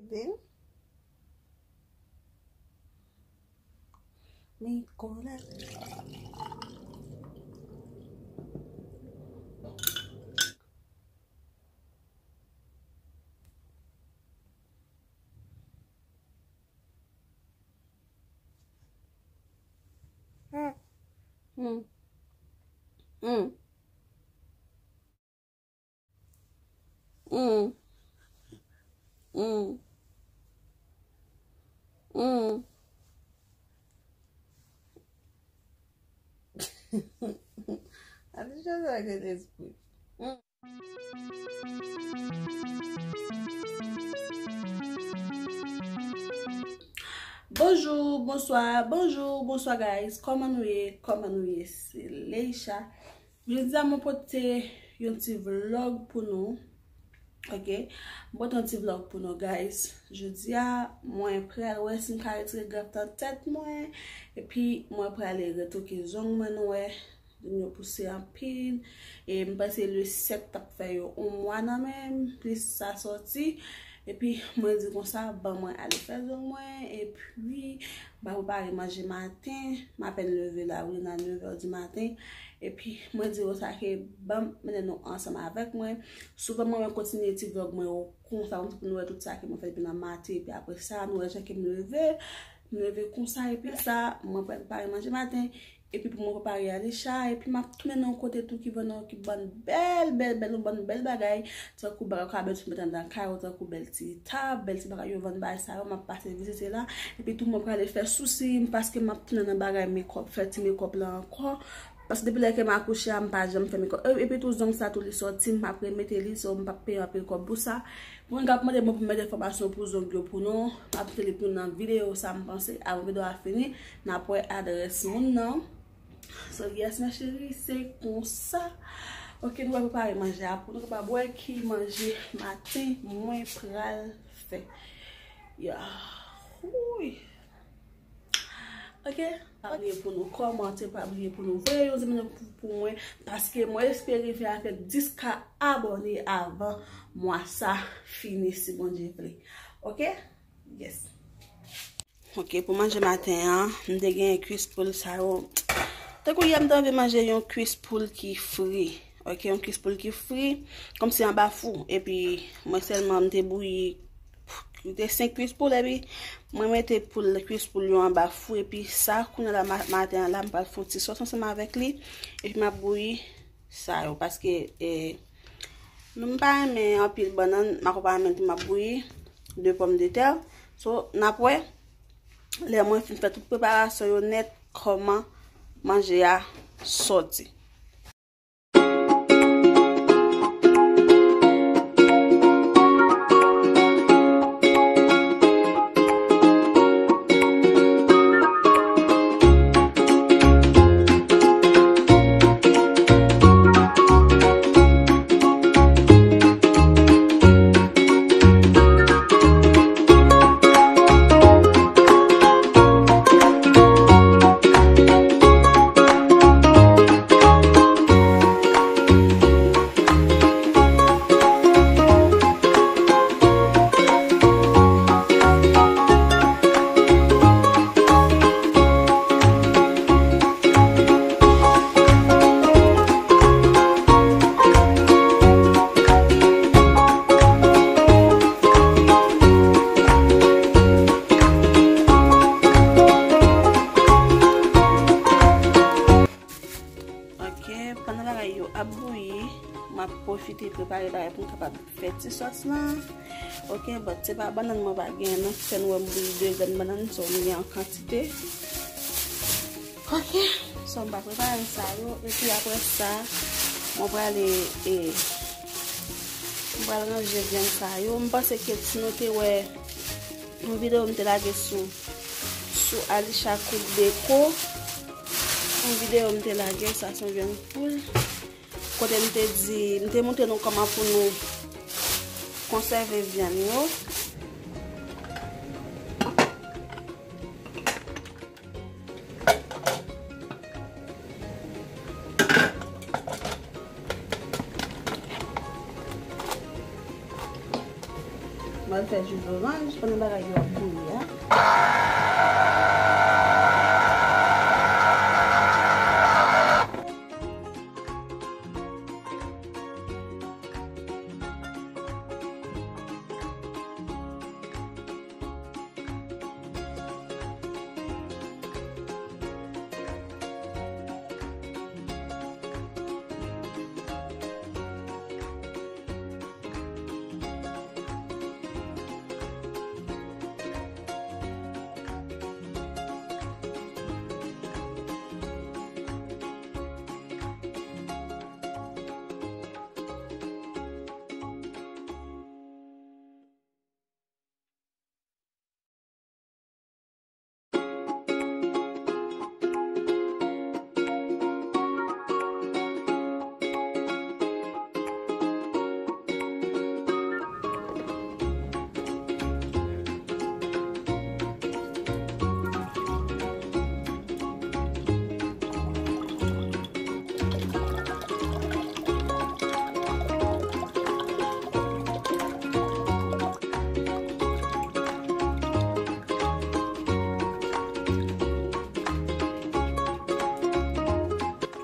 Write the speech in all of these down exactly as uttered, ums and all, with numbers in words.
Vin. Mi kola. Mm. Mm. Mm. Mm. Mm. Mm. Alisha sa gen lespri. Mm. Bonjou, bonswa, bonjou, bonswa, guys. Kòman nou ye? Kòman nou ye? Se Leisha. Jodi a mwen pote yon ti vlog pou nou. Ok. Mwen pote yon ti vlog pou nou, guys. Jodi a mwen pral wè si m ka retire grèf nan tèt mwen. Epi mwen prale retoke zong mwen, nou wè. Zong yo pouse anpil. E m panse le sèt t ap fè yo yon mwa nan men m, plis sa sòti. Epi mwen di konsa, ban mwen ale fè zong mwen. Epi m ap prepare manje maten. M apèn leve la, wi, nan nevè di maten. Epi mwen di konsa ke ban m mennen nou ansanm avèk mwen. Souvan mwen, mwen kontinye ti vlog mwen yo konsa, konsa pou nou wè tout sa ke mwen fè depi nan maten. Epi apre sa, nou wè jan ke m leve. M leve konsa, epi sa, mwen prepare manje maten. Epi pou mwen prepare Alisha, epi m ap tounen nan yon kote tou ki vann, ki vann bèl, bèl, bèl, yon bann bèl bagay, tankou bagay ou ka mete sou mete anndan kay ou, tankou bèl ti tab, bèl ti bagay, yo vann bagay sa yo, m ap pase vizite la. Epi tou mwen prale fè sousi m, paske m ap tounen nan bagay mekòp, fè ti mekòp la ankò. Paske depi lè ke m akouche a, m pa janm fè mekòp. E, epi tou zong sa tou li sòti, m ap remete li, so m p ap peye anpil kòb pou sa. Pou moun k ap mande mwen pou m mete enfòmasyon pou zong yo pou nou, m ap mete li pou nou nan videyo sa, m panse, avan videyo a fini, n ap wè adrès moun nan. So, yes, ma chérie, se konsa. Ok, nou va prepare manje a pou nou kapab wè ki manje maten mwen pral fè. Ya. Wouy. Ok. Pa bliye pou nou kòmante, pa bliye pou nou voye yon ti mesaj pou, pou mwen, paske mwen espere fè avèk dis ka abòne avan mwa sa fini, si Bondye vle. Ok? Yes. Ok, pou manje maten an, m te gen kwis poul sa yo. Tankou yè, m te anvi manje yon kwis poul ki fri. Ok, yon kwis poul ki fri, kòmsi anba fou. Epi, mwen sèlman, m te bouyi, m te senk kwis poul, epi mwen mete poul, kwis poul yo anba fou. Epi sa, kounye a la, ma-, maten an la, m pral fè yon ti sòs ansanm avèk li. Epi m ap bouyi sa yo, paske, eh, m pa renmen anpil bannann, m akonpaye menm tou m ap bouyi de pòmdetè. So, n ap wè, lè mwen fin fè tout preparasyon yo nèt, kòman manje a sòti. Ok, pandan bagay yo ap bouyi, m ap pwofite prepare bagay pou m kapab fè ti sòs lan. Ok, but se pa bannann mwen pa gen non, ki fè nou wè m bouyi de grenn bannann, so m gen an kantite. Ok, so m va prepare sa yo, epi apre sa, mwen prale, e, mwen pral ranje vyann sa yo. M panse ke si nou te wè yon videyo m te lage sou, sou Alisha Cook Déco, yon videyo m te lage, sa se yon vyann poul. Kote m te di, m te montre nou kòman pou nou konsève vyann yo. Mwen Fè ji zoranj pandan bagay yo ap bouyi a.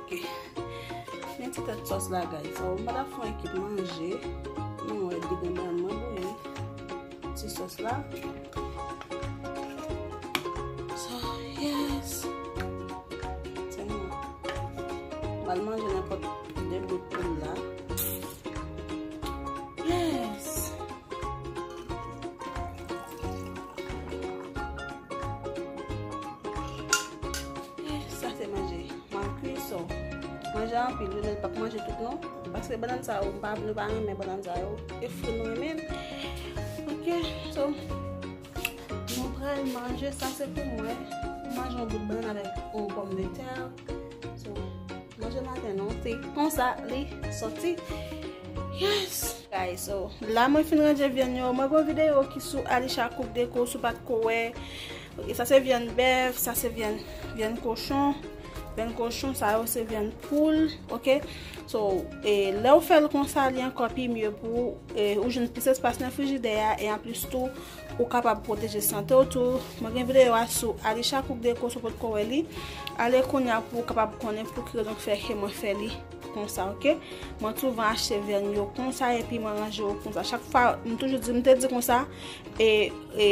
Ok. Men ti tèt sòs la, guys. So, m pa ta fè yon ekip manje. Nou wè, degandan mwen bouyi. Ti sòs la. So, yes. Se nou. M pral manje nenpòt de bout poul la. Yes. Eh, sa se manje. M ap kwi so. Manje anpil, wi, men l p ap manje tout non. Paske bannann sa yo, m pa, nou pa renmen bannann sa yo. E fri nou renmen. Ok, so, nou pral manje. Sa se pou mwen. M manje yon bout bannann avèk yon pòmdetè. So, manje maten nou, se konsa li soti. Yes! Guys, so, la mwen fin ranje vyann yo. Mwen gen yon videyo ki sou Alisha Cook Deco, si w pa t ko wè. Ok, sa se vyann bèf, sa se vyann, vyann kochon. Vyann kochon, sa yo se vyann poul, ok? So, e, lè w fè l konsa, li ankò pi mye pou ou, e, ou jwenn plis espas nan frijidè a, e anplis tou, ou kapab pwoteje sante w tou. Mwen gen videyo a sou Alisha Cook Deco, si w potko wè li. Ale kounye a pou w kapab konnen pou ki rezon k fè ke mwen fè li konsa, ok? Mwen souvan achte vyann yo konsa, epi mwen ranje yo konsa. Chak fwa, m toujou di, m te di konsa, e, e,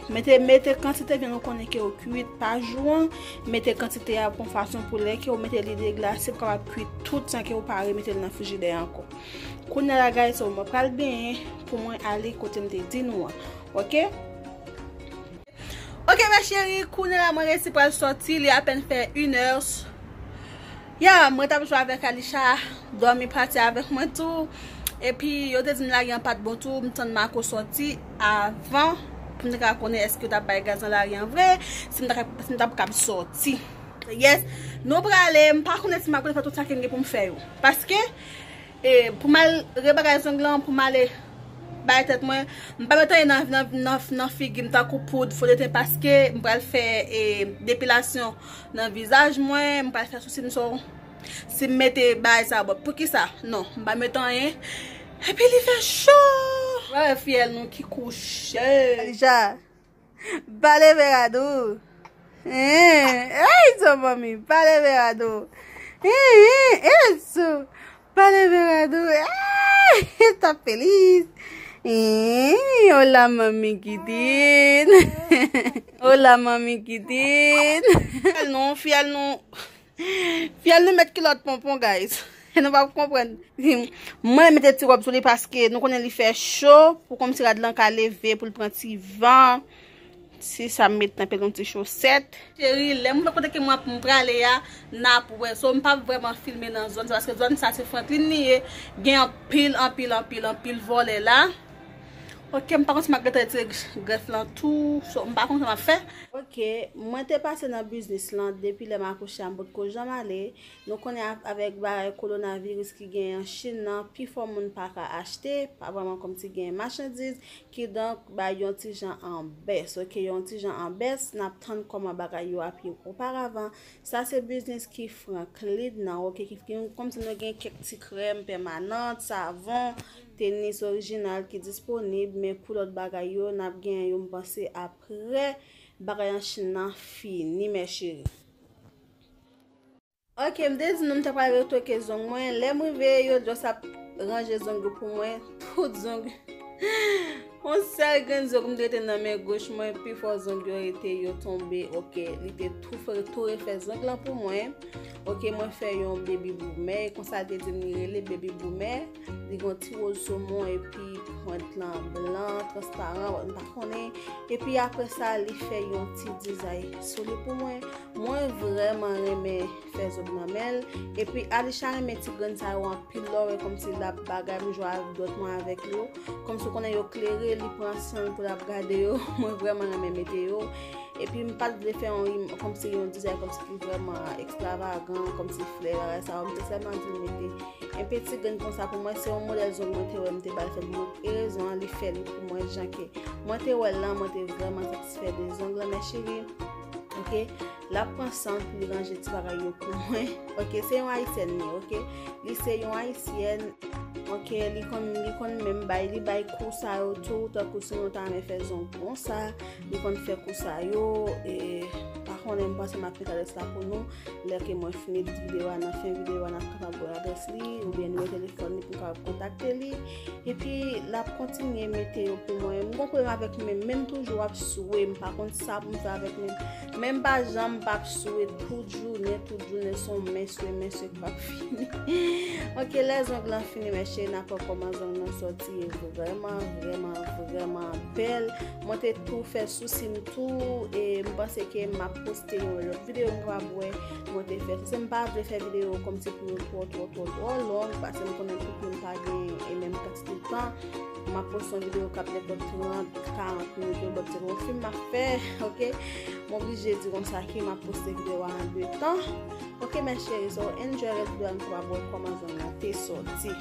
mete, mete kantite vyann ou konnen ke ou kwit pa jou an, mete kantite a yon fason pou lè ke ou mete li deglase, pou kapab kwit tout san ke ou pa remete l nan frijidè ankò. Kounye a la, guys, so, mwen pral benyen pou mwen ale kote m te di nou an. Ok? Ok, mes chéries, kounye a la, mwen resi pral sòti, li apèn fè inè. Ya, mwen t ap jwe avèk Alisha, dòmi pati avèk mwen tou. Epi, yo te di m lari an pa t bon tou, m tann Marco sòti avan, pou m te ka konnen èske yo t ap bay gaz nan lari an vre, si m ta ka, si m t ap kab sòti. Yes, nou prale, m pa konnen si m ap fè tout sa ke m gen pou m fè yo. Paske, E, pou m al rebagay zong lan, pou m ale bay tèt mwen, m pa mete anyen nan, nan, nan, nan figi m tankou poud fondeten paske m pral fè, e, depilasyon nan vizaj mwen, m pral fè sousi m so, si m mete bagay sa, bon, poukisa? Non, m pa mete anyen. Epi li fè cho! Wè, fiyèl nou ki kouche. Alija. Pa leve rad ou. Hein, ey, so manmi, pa leve rad ou. Hein, hein, eso, pa leve rad ou. Ey, ta feliz. Hein, hola mami kitin. Hola mami kitin. Fiyèl nou, fiyèl nou. Fiyèl nou met kilòt ponpon, guys. Nou p ap konprann. Mwen mete ti wòb sou li paske nou konnen li fè cho, pou kòmsi rad lan ka leve, pou l pran ti van. Se sa m met nan pye l, yon ti chosèt. Cheri, lè m wè kote ke mwen ap, m prale a, n ap wè. So, m p ap vrèman filme nan zòn sa, paske zòn sa se Franklin li ye. Gen anpil, anpil, anpil, anpil vòlè la. Ok, m pa konn si m ap gentan retire grèf lan tou. So, m pa konn sa m ap fè. Ok, mwen te pase nan biznis lan depi lè m akouche a, m potko janm ale. Nou konnen a, avèk bagay kowonaviris ki genyen an Chin nan, pifò moun pa ka achte, pa vrèman kòmsi genyen machandiz, kidonk, bagay yon ti jan an bès. Ok, yon ti jan an bès, n ap tann kòman bagay yo ap ye oparavan. Sa se biznis ki Franklin nan, ok, ki, ki, kòmsi nou gen kèk ti krèm pèmanan, savon, tenis orijinal ki disponib, men pou lòt bagay yo, n ap genyen yo, m panse, apre bagay an Chin nan fini, mes chéries. Ok, m te di nou m ta pral retoke zong mwen. Lè m rive, yo just ap ranje zong yo pou mwen. Tout zong. Yon sèl grenn zong m te rete nan men goch mwen, pifò zong yo rete, yo tonbe. Ok, li te tou fè, tou refè zong lan pou mwen. Ok, mwen fè yon baby boomer, e konsa l te di m li rele baby boomer. Li gon ti woz somon epi pwent lan blan, transparan, m pa konnen. Epi apre sa, li fè yon ti dizay sou li pou mwen. Mwen vrèman renmen fè zong nan men l. Epi Alisha renmen ti grenn sa yo anpil lè w wè kòmsi l ap bagay, m jwe avèk dwèt mwen avèk yo. Kòmsi w konnen yo klere, li pran san l pou l ap gade yo. Mwen vrèman renmen mete yo. Epi m pa t vle fè yon im-, kòmsi yon dizay kòmsi ki vrèman ekstravagan, kòmsi flè, bagay sa yo. M te sèlman di l mete enpe ti grenn konsa pou mwen. Se yon modèl zong mwen te wè m te ba l fè pou mwen. E rezon an, li fè li pou mwen jan ke mwen te wè l lan, mwen te vrèman satisfè de zong lan, mes chéries. Ok, l ap pran san l pou li ranje ti bagay yo pou mwen. Ok, se yon ayisyèn li ye, ok. Li se yon ayisyèn. Ok, li konn, li konn menm bay, li bay kou sa yo tou, tankou si nou ta renmen fè zong konsa, li konn fè kou sa yo, e, pa konnen, m panse m ap met adrès la pou nou. Lè ke mwen fini edit videyo a, nan fen videyo a, n ap kapab wè adrès li, oubyen nimewo telefòn li pou n kapab kontakte li. Epi, l ap kontinye mete yo pou mwen. M gon pwoblèm avèk men m, men m toujou ap swe, m pa konn sa pou m fè avèk men m. Men m pa janm p ap swe, tout jounen, tout jounen, se yon men swe, men swe k p ap fini. Ok, lè zong lan fini, mes chéries, n ap wè kòman zong nan sòti, e vrèman, vrèman, vrèman bèl. Mwen te tou fè sousi m tou, e m panse ke m ap poste yon lòt videyo, m kapab wè mwen te fè. Se m pa vle fè videyo kòmsi pou yo twò, twò, twò, twò long, paske m konnen tout moun pa gen e menm kantite tan. M ap poste yon videyo k ap nenpòt trant, karant minit, yo bòt se yon fim m ap fè, ok? M oblije di konsa ke m ap poste videyo a an de tan. Ok, mes chéries, so enjoy rès videyo a, n ap wè kòman zong nan te sòti.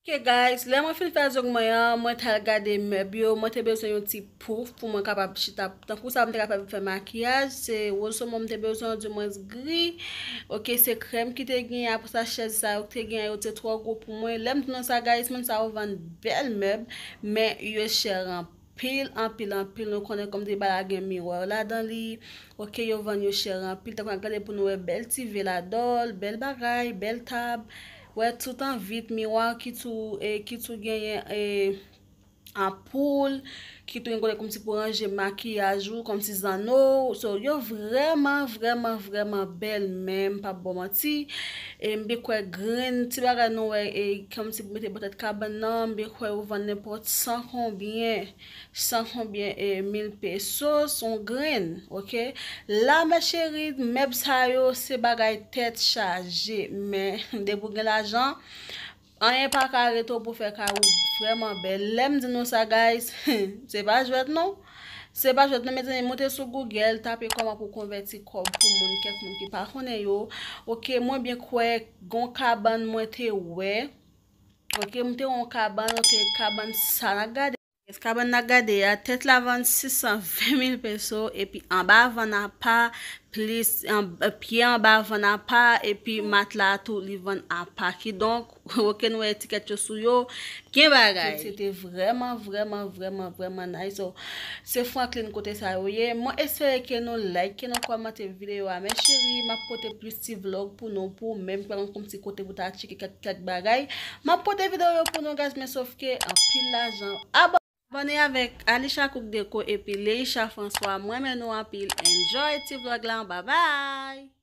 Ok guys, lè mwen fin fè zong mwen an, mwen t al gade mèb yo. Mwen te bezwen yon ti pouf pou mwen kapab chita. Tankou sa, mwen te kapab fè makiyaj. Se woz somon mwen te bezwen, dimwens gri. Ok, se krèm ki te gen. Apre sa, chèz sa yo ki te gen, yo te twò gwo pou mwen. Lè m di nou sa, guys, moun sa yo vann bèl mèb, men yo chè anpil, anpil, anpil. Nou konnen kòm de bagay gen miwa ladan li. Ok, yo vann yo chè anpil. Tankou n ap gade pou nou wè bèl ti ve ladan l, bèl bagay, bèl tab. Wè, tout an vit, miwa ki tou, e, ki tou genyen, e, anpoul, ki tou gen kote kòmsi pou ranje makiyaj ou, kòmsi zanno w. So, yo vrèman, vrèman, vrèman bèl menm, m p ap ba w manti. E m byen kwè grenn ti bagay nou wè, e, kòmsi pou mete bò tèt kabann nan, m byen kwè yo vann nenpòt san konbyen, san konbyen, e, mil pesos, yon grenn, ok? La, mè cheri, mèb sa yo, se bagay tèt chaje, men depi w gen lajan, anyen pa ka rete w pou fè kay ou vrèman bèl. Lè m di nou sa, guys, se pa jwèt non. Se pa jwèt non, mezanmi, moute sou Google, tape kòman pou konvèti kòb pou moun, kèk moun ki pa konnen yo. Ok, mwen byen kwè, gon kabann mwen te wè. Ok, mwen te wè yon kabann, ok, kabann sa n ap gade. Yes, kabann n ap gade a, tèt la vann sis san ven mil peso, epi anba vann apa, plis, an, pye anba vann apa, epi matla a tou, li vann apa. Kidonk, ok, nou wè etikèt yo sou yo, gen bagay. Se te vrèman, vrèman, vrèman, vrèman nice. So, se Franklin kote sa yo ye. Mwen espere ke nou like, ke nou kòmante videyo a. Mè cheri, m ap pote plis ti vlog pou nou, pou ou menm ki pa konn kòmsi kote pou ta tcheke kèk, kèk bagay. M ap pote videyo yo pou nou, guys, men sof ke anpil lajan. Abò- Abòne avèk Alisha Cook Deco epi Leisha François. Mwen renmen nou anpil. Enjoy ti vlog la. Bye bye!